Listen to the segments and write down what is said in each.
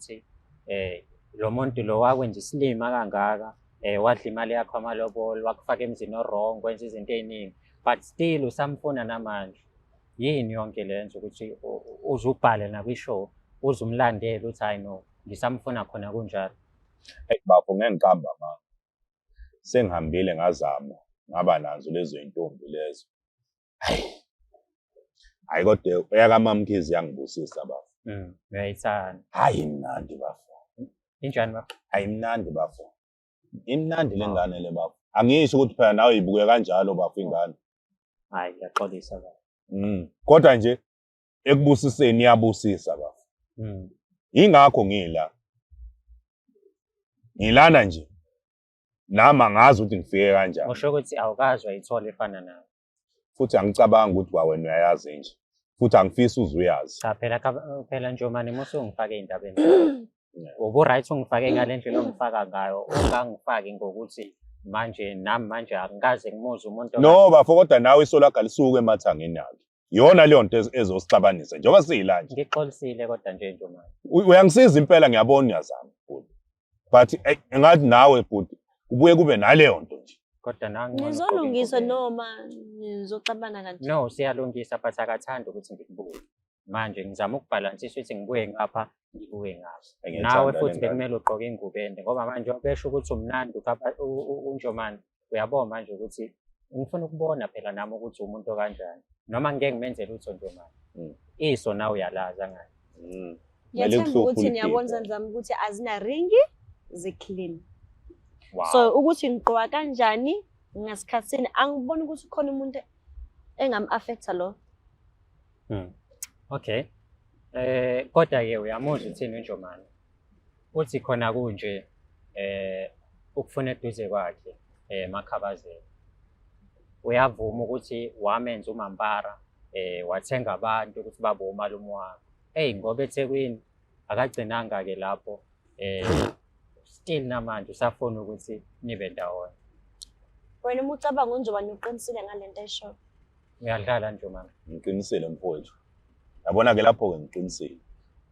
ukuthi lo muntu lo wakwenza isilima kangaka, wadla imali yakho amalobolo, wakufaka emzini o-wrong, wenza izinto ey'ningi, but still usamfuna namanje. Yini yonke le nto ukuthi uze ubhale nakwi-show, uze umlandele uthi hayi no, ngisamfuna khona kunjalo? Eyi bafo, ngeke ngiqambe amanga. Sengihambile ngazama, ngaba nazo lezo y'ntombi lezo. Hayi, hayi kodwa eyakaMamkhize iyangibusisa bafo. Uyayithanda. Hayi imnandi bafo. Injani bafo? Hayi imnandi bafo. Imnandi le ngane le bafo. Angisho ukuthi phela nawe uyibuke kanjalo bafo ingane. Hayi ngiyaxolisa bafo. Kodwa nje ekubusiseni iyabusisa bafo. Ingakho ngila. Ngilana nje. Nami angazi ukuthi ngifike kanjani. Usho ukuthi awukazi wayithola efana nawe. Futhi angicabangi ukuthi kwawena uyayazi nje. Futhi angifisi uze uyazi. Cha phela phela Njomane musu ungifake ey'ndabeni. Ubu right ungifake ngale ndlela ongifaka ngayo, ungangifaki ngokuthi manje nami manje angikaze ngimuzwe umuntu. No bafo, kodwa nawe iso lakho alisuke emathangeni akhe. Iyona leyo nto ezosixabanisa njengoba siyila nje. Ngixolisile kodwa nje Njomane. Uyangisiza impela, ngiyabona uyazama bhuti. But engathi nawe bhuti kubuye kube naleyo nto nje. Kodwa nangu nizolungisa noma nizoxabana kanje? No, siyalungisa but akathandi ukuthi ngikubuke. Manje ngizama ukubhalansisa ukuthi ngibuye ngapha, ngibuye ngapha. Nawe futhi bekumele ugqoke ingubo ende ngoba manje besho ukuthi umnandi uNjomane. Uyabona manje ukuthi ngifuna ukubona phela nami ukuthi umuntu okanjani. Noma ngeke ngimenze lutho Njomane. Iso nawe uyalazi angazi. Ngiyathemba ukuthi niyabona izandla zami ukuthi azina ringi, zi-clean. So ukuthi ngigqoka kanjani ngasikhathini angiboni ukuthi khona umuntu engam-affecta lo. Okay. Kodwa ke uyamuzwa uthini uNjomane? Uthi khona kunje ukufuna eduze kwakhe emakhabazela. Uyavuma ukuthi wamenza umampara, wathenga abantu ukuthi babe umalume wakhe. Hey ngoba eThekwini akagcinanga ke lapho, still namanje usafuna ukuthi nibe ndawonye. Wena uma ucabanga uNjomane uqinisile ngalento ayishoyo? Uyadlala Njomane. Ngiqinisile mfowethu. Yabona ke lapho ke ngiqinisile.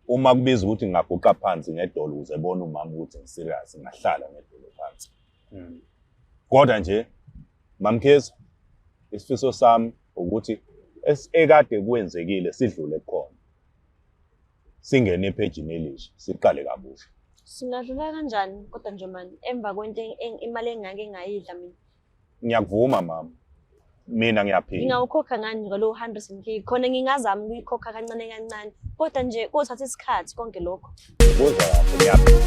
Uma kubiza ukuthi ngingaguqa phansi ngedolo ukuze ebone umama ukuthi ngiserious, ngingahlala ngedolo phansi. Kodwa nje Mamkhize, isifiso sami ukuthi ekade kwenzekile sidlule khona. Singene ephejini elisha, siqale kabusha. Singadlula kanjani kodwa Njomane emva kwento imali engake ngayidla mina? Ngiyakuvuma mama. Mina ngiyaphila. Ngingawukhokha ngani ngalo 100k? Khona ngingazama ukuyikhokha kancane kancane. Kodwa nje kothatha isikhathi konke lokho. Buza kahle ngiyaphila.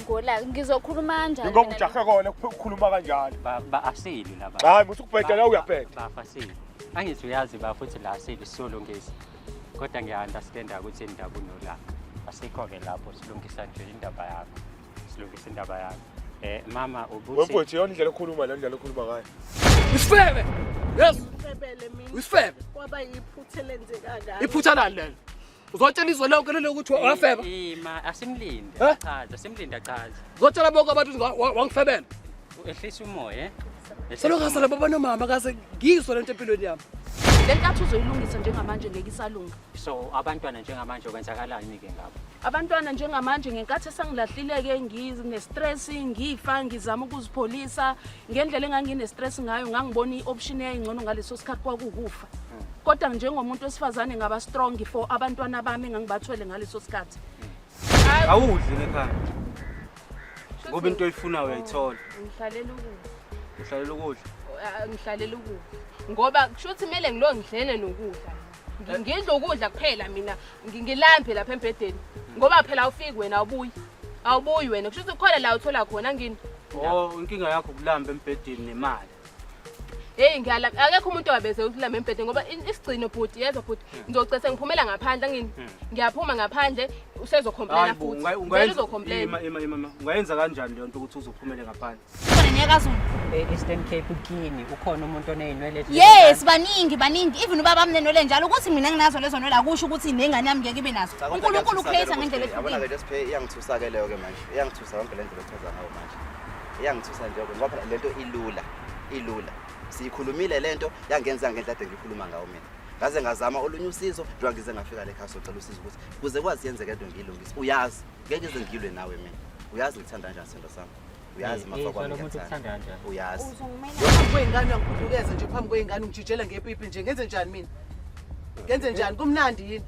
Ngola ngizokhuluma kanjani? Ngoba ujahe kona ukukhuluma kanjalo. Ba asili laba. Hayi muthi ukubheda la uyabheda. Ba asili. Angithi uyazi ba futhi la asili solungisa. Kodwa ngiya-understanda ukuthi indaba unolaka. Asikho ke lapho silungisa nje indaba yakho. Silungisa indaba yakho. Mama ubuthi Wemfowethu yona indlela okhuluma le ndlela okhuluma ngayo. Isifebe. Yes. Isifebele mina. Isifebe. Kwaba iphutha elenzeka kabi. Iphutha lani lelo? Uzotshela izwe lonke lelo ukuthi wafeba? Ma asimlinde achaze, asimlinde achaze. Uzotshela bonke abantu ukuthi wangifebela. Ehlisa umoya, eh? Selokhu ngasala baba nomama kaze ngizwe lento empilweni yami. Le nkathi uzoyilungisa njengamanje ngeke isalunga. So abantwana njengamanje kwenzakalani ke ngabo? Abantwana njengamanje ngenkathi esangilahlile-ke ngine-stress, ngifa, ngizama ukuzipholisa. Ngendlela engangine-stress ngayo ngangibona i-option eyayingcono ngaleso sikhathi kwakuwukufa. Kodwa njengomuntu wesifazane ngaba strong for abantwana bami engangibathwele ngaleso sikhathi. Awudli nekhaya. Ngoba into oyifunayo uyayithola. Ngihlalela ukudla. Uhlalela ukudla? Ngihlalela ukudla. Ngoba kusho ukuthi kumele ngilo ngidlene nokudla. Ngidla ukudla kuphela mina, ngilambe lapha embhedeni. Ngoba phela awufiki wena awubuyi. Awubuyi wena. Kusho ukuthi khona la uthola khona ngini. Oh, inkinga yakho ukulamba embhedeni nemali. Hey, ngiyalamba. Akekho umuntu owabeze ukulamba embhedeni ngoba isigcino bhuti, yezwa bhuti. Ngizocese ngiphumela ngaphandle ngini. Ngiyaphuma ngaphandle usezocomplaina Hayi bo, futhi. Vele uzocomplain. Ima, ima, ima, ima. Ungayenza kanjani leyo nto ukuthi uzophumele ngaphandle? Khona niyakazulu. E-Eastern Cape kini ukhona umuntu oney'nwele ezinjalo? Yes, baningi, baningi. Even ubaba wami nenwele njalo ukuthi mina nginazo lezo nwele akusho ukuthi nengane yami ngeke ibe nazo. Cha, kodwa uNkulunkulu kuyangithusa ucreate ke ngendlela lokho. Yabona ehlukile. ke Siphe, iyangithusa ke leyo ke manje. Iyangithusa yonke le ndlela ochaza ngayo manje. Iyangithusa nje ngoba phela lento ilula, ilula. Siyikhulumile lento yangenza ngendlela ade ngikhuluma ngayo mina. Ngaze ngazama olunye usizo njengoba ngize ngafika le ekhaya socela usizo ukuthi kuze kwazi yenzeke into ngiyilungise. Uyazi ngeke ngize ngilwe nawe mina. Uyazi ngikuthanda kanjani sithando sami. Uyazi mafa kwami ngiyakuthanda. Uyazi. Phambi kwey'ngane uyangibhudukeza nje phambi kwey'ngane ungijijela ngepipi nje ngenze njani mina? Ngenze njani? Kumnandi yini?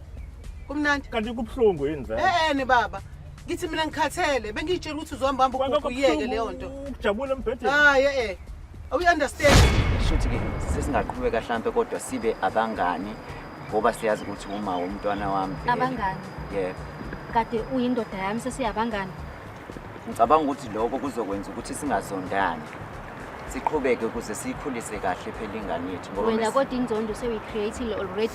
Kumnandi? Kanti kubuhlungu yini vele? Eh ni baba. Ngithi mina ngikhathele bengiyitshela ukuthi uzohamba hamba ugugu uyeke leyo nto. Ukujabula embhedeni. Hayi eh. Awu understand. Shuthi ke sesingaqhubeka hlampe kodwa sibe abangani ngoba siyazi ukuthi uma umntwana wami vele. Abangani? Yebo. Kade uyindoda yami sesiyabangani. Ngicabanga ukuthi lokho kuzokwenza ukuthi singazondani. Siqhubeke ukuze siyikhulise kahle phela ingane yethu ngoba Wena kodwa inzondo sewuyi-create-ile already.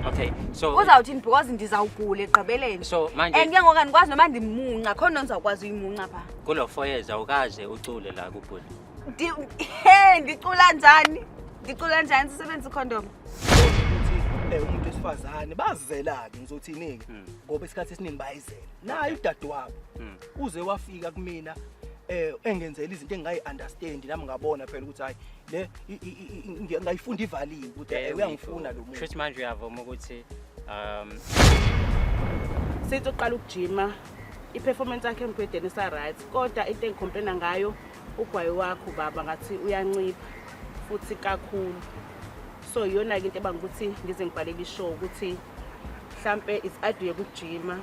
Okay, so Uzawuthini because ndizawugula ekugqibeleni. So manje And ke ngoku andikwazi noba ndimunca, khona ndizawukwazi uyimunca phaa. kulo 4 years awukaze ucule la kubhuti. He, ndicula njani? Ndicula njani sisebenzisa ikhondom? Ukuthi umuntu wesifazane bazizela-ke ngizothini-ke ngoba isikhathi esiningi bayizela. Naye udadewabo uze wafika kumina engenzela izinto engingayi-understand nami ngabona phela ukuthi hayi le ngayifunda ivaliwe ukuthi uyangifuna lo muntu. Shuthi manje uyavuma ukuthi Sithi uqala ukujima i-performance yakhe embhedeni isa-right kodwa into engicomplaina ngayo ugwayi wakho baba ngathi uyancipha futhi kakhulu. So iyona-ke into ebanga ukuthi ngize ngibhalele ishow ukuthi mhlampe is aduyeke ukujima.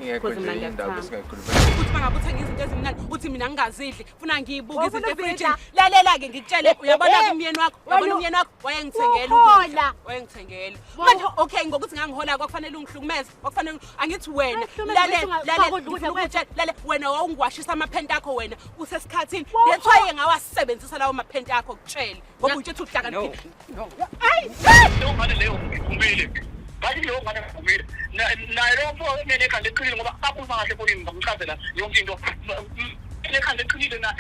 Ingekho Because nje mina indaba ngiyakuthanda. esingayikhuluma. Uthi mangabe uthenga izinto ezimnandi uthi mina ngingazidli funa ngiyibuke Wawufuna izinto ukuzidla? efrijini. Lalela-ke ngikutshele uyabona-ke umyeni wakho uyabona Wena- umyeni wakho wayengithengela Uhola. ukudla wayengithengela manje okay ngokuthi ngangihola kwakufanele ungihlukumeze kwakufanele angithi wena Angihlukumeze, lalela bese ungafaka lalela ukudla ngifuna kwethu. ukutshela lalela wena wawungiwashisa amaphenti akho wena usesikhathini Wawuhola. that's why ngawasebenzisa lawo maphenti akho kutshele ngoba utshela ukuthi uhlakaniphile. Ayi Leyo ngane leyo ngivumile. Ngathi leyo ngane ngivumile. Naye lo mfo emene ekhanda eqinile ngoba akhuluma kahle efonini ngamchazela yonke into. Ekhanda eqinile na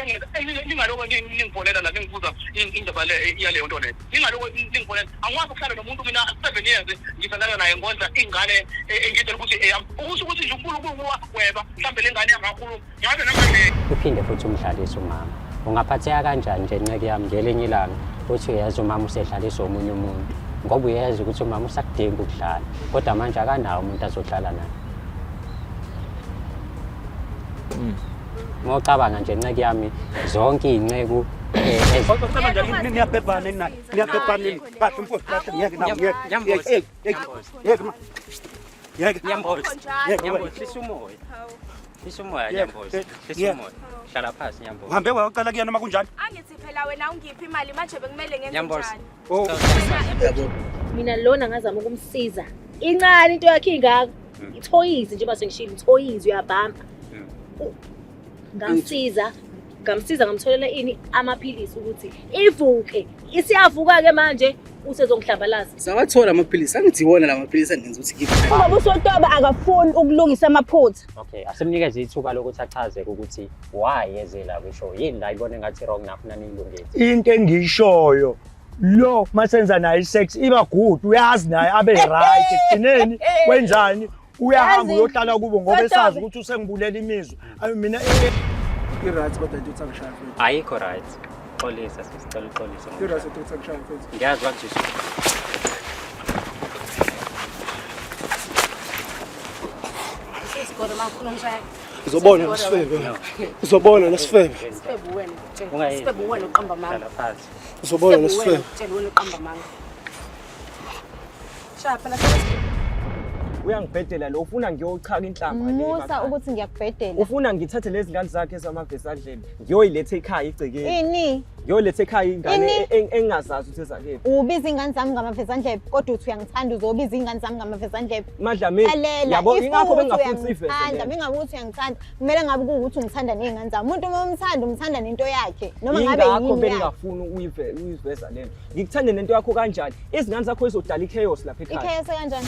ningaloko ningifonela la ningibuza indaba le yaleyo nto leyo. Ningaloko ningifonela. Angikwazi ukuhlala nomuntu mina 7 years ngithandana naye ngondla ingane engitshela ukuthi eyami. Ukusho ukuthi nje uNkulunkulu wakweba mhlambe le ngane yangakhuluma. Ngabe namanje Uphinde futhi umdlalise umama. Ungaphatheka kanjani nje nceke yami ngelinye ilanga uthi uyazi umama usedlalisa omunye umuntu ngoba uyazi ukuthi umama usakudinga ukudlala kodwa manje akanawo umuntu azodlala naye. Uma ucabanga nje nceke yami zonke iy'nceku Niyabhebhana nina, niyabhebhana nina. Kahle mfowethu, kahle ngiyeke nawe, ngiyeke. Nyambozi. Yeke ma. Yeke. Nyambozi. Yeke Nyambozi, wena. hlisa umoya. Hlisa umoya Yeke, Nyambozi. yeke, Hlisa yeke. umoya. Hlala phansi Nyambozi. Uhambe wayocela kuyena noma kunjani? Angithi phela wena ungiphi imali manje bekumele ngenze Nyambozi. njani? Oh. Mina lona ngazama ukumsiza. Incane into yakhe ingaka. Ithoyizi nje base ngishilo ithoyizi uyabamba. Ngamsiza, ngamsiza ngamtholela ini amaphilisi ukuthi ivuke. Isiyavuka ke manje usezongihlambalaza. Sawathola amaphilisi angithi iwona la maphilisi angenza ukuthi ngibe. Ubaba uSotoba akafuni ukulungisa amaphutha. Okay, asimnikeze ithuba lokuthi achaze ukuthi why eze la kwishow. Yini la ibone ngathi wrong nafuna niyilungise. Into engiyishoyo lo masenza naye isex iba good uyazi naye abe right ekugcineni wenzani uyahamba Yazi, uyohlala kubo ngoba Sotobe. esazi ukuthi usengibulela imizwa. Ayi mina I-right kodwa into yokuthi angishaya mfethu. Ayikho right. Xolisa sisicela uxolise. I-right into yokuthi angishaya mfethu. Ngiyazi wakuzwisa. Sesigore mafuna ngishaya. Uzobona lesifebe. Uzobona lesifebe. Sifebe wena ngikutshela. Ungayenzi. Sifebe wena uqamba amanga. Hlala phansi. Uzobona Sifebe wena lesifebe. ngikutshela wena uqamba amanga. Shaya phela Uyangibhedela lo ufuna ngiyochaka inhlamba le Musa emakhaya. ukuthi ngiyakubhedela. Ufuna ngithathe lezi ngane zakhe ezamavesandleni ngiyoyiletha ekhaya igcekeni. Ini Ngiyoletha ekhaya ingane Ini? engingazazi ukuthi ezakephi. ubiza ingane zami ngamavezandlebe kodwa uthi uyangithanda uzobiza ingane zami ngamavezandlebe. Madlamini, Lalela, yabo if ingakho kuwukuthi bengingafuni siyiveze uyangithanda, lento. Mingabe ukuthi uyangithanda, kumele ngabe kuwukuthi ungithanda ney'ngane zami. Umuntu uma umthanda umthanda nento yakhe noma ngabe Yingakho yini yakhe. bengingafuni uyiveza lento. Ngikuthande nento yakho kanjani? Izingane zakho izodala ichaos lapha ekhaya. Ichaos kanjani?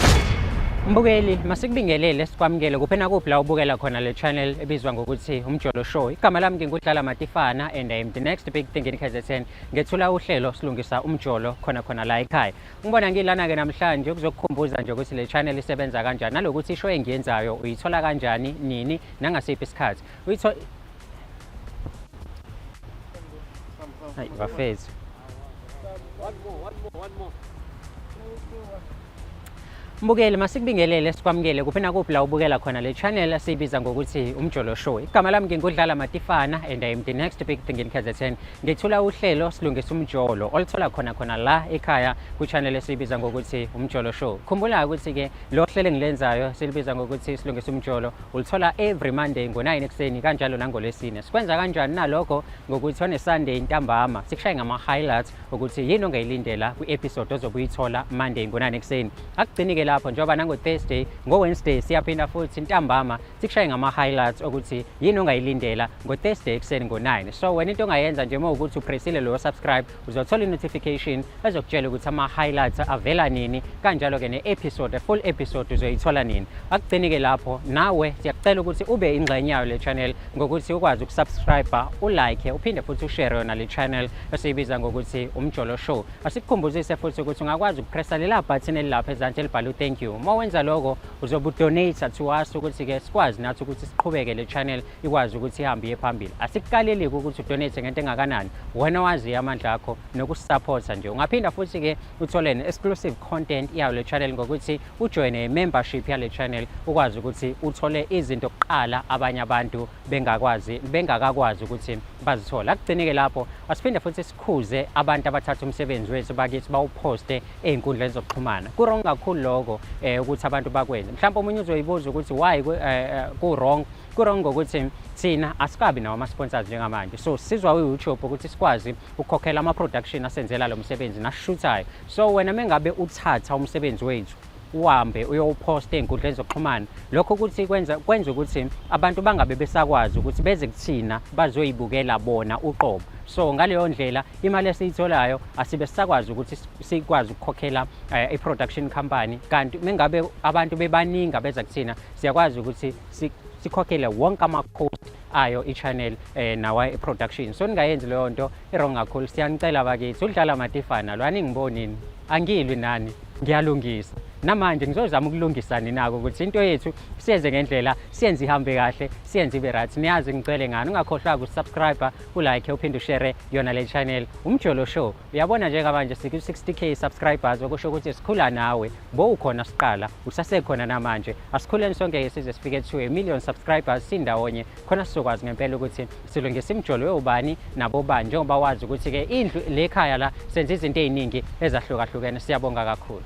Mbukeli, masikubingelele sikwamukele kuphi nakuphi la ubukela khona le channel ebizwa ngokuthi Umjolo Show. Igama lami nginguDlala Matifana and I am the next big thing in KZN. Ngethula uhlelo silungisa umjolo khona khona la ekhaya. Ngibona ngilana ke namhlanje ukuzokukhumbuza nje ukuthi le channel isebenza kanjani nalokuthi ishow engiyenzayo uyithola kanjani nini nangasiphi isikhathi. Uyithola Hayi bafethu. One more, one more, one more. Mbukeli, masikubingelele sikwamukele kuphi nakuphi la ubukela khona le channel esiyibiza ngokuthi Umjolo Show. Igama lami nginguDlala Matifana and I am the next big thing in KZN. Ngethula uhlelo Silungisa Umjolo oluthola khona khona la ekhaya ku-channel esiyibiza ngokuthi Umjolo Show. Khumbula ukuthi-ke lo hlelo engilenzayo silibiza ngokuthi Silungisa Umjolo uluthola every Monday ngo-9 ekuseni kanjalo nangolwesine. Sikwenza kanjani nalokho? Ngokuthi on Sunday ntambama sikushaye ngama-highlights ukuthi yini ongayilindela kwi-episode ozobe uyithola Monday ngo-9 ekuseni. Akugcini-ke lapho njengoba nango-Thursday, ngo-Wednesday siyaphinda futhi ntambama sikushaye ngama-highlights ukuthi yini ongayilindela ngo-Thursday ekuseni ngo-9. So wena into ongayenza nje uma ukuthi upressile loyo subscribe uzothola i-notification ezokutshela ukuthi ama-highlights avela nini, kanjalo-ke ne-episode, full episode uzoyithola nini. Akugcini-ke lapho, nawe siyakucela ukuthi ube ingxenye yayo le channel ngokuthi ukwazi ukusubscribe, ulike, uphinde futhi ushare yona le channel esiyibiza ngokuthi Umjolo Show. Asikukhumbuzise futhi ukuthi ungakwazi ukupressa lela button elilapha ezansi elibhalwe thank you. Uma wenza lokho uzobe udonate to us ukuthi-ke sikwazi nathi ukuthi siqhubeke le channel ikwazi ukuthi ihambe iye phambili. Asikukaleli-ke ukuthi udonate ngento engakanani, wena waziyo amandla akho nokusupporta nje. Ungaphinda futhi-ke uthole ne-exclusive content yayo le channel ngokuthi ujoyine i-membership yale channel ukwazi ukuthi uthole izinto kuqala abanye abantu bengakwazi bengakakwazi ukuthi bazithole. Akugcini-ke lapho, asiphinde futhi sikhuze abantu abathatha umsebenzi wethu bakithi bawuphoste ey'nkundleni zokuxhumana. Ku-wrong kakhulu lokho ukuthi abantu bakwenze. Mhlawumbe omunye uzoyibuza ukuthi why ku-wrong. Ku-wrong ngokuthi thina asikabi nawo ama-sponsors njengamanje, so sizwa u-YouTube ukuthi sikwazi ukukhokhela ama-production asenzela lo msebenzi nasishuthayo. So wena mengabe uthatha umsebenzi wethu uhambe uyowuphosta ey'nkundleni zokuxhumana, lokho ukuthi kwenza ukuthi abantu bangabe besakwazi ukuthi beze kuthina bazoyibukela bona uqobo. So ngaleyo ndlela imali esiyitholayo asibe sisakwazi ukuthi sikwazi ukukhokhela i-production company, kanti mengabe abantu bebaningi abeza kuthina siyakwazi ukuthi sikhokhele wonke ama-cost ayo i-channel nawa i-production. So ningayenzi leyo nto, i-wrong kakhulu. Siyanicela bakithi, uDlala Matifana lo, aningibonini, angilwi nani, ngiyalungisa. Namanje ngizozama ukulungisa ninako ukuthi into yethu siyenze ngendlela, siyenze ihambe kahle, siyenze ibe right. Niyazi ngicele ngani, ungakhohlwa ukusubscribe, ulike, uphinde ushare yona le channel Umjolo Show. Uyabona njengamanje siku-60k subscribers, okusho ukuthi sikhula nawe, bowukhona siqala, usasekhona namanje. Asikhuleni sonke size sifike to a million subscribers sindawonye, khona sizokwazi ngempela ukuthi silungisa imijolo yobani nabobani, njengoba wazi ukuthi-ke indlu le khaya la senza izinto ey'ningi ezahlukahlukene. Siyabonga kakhulu.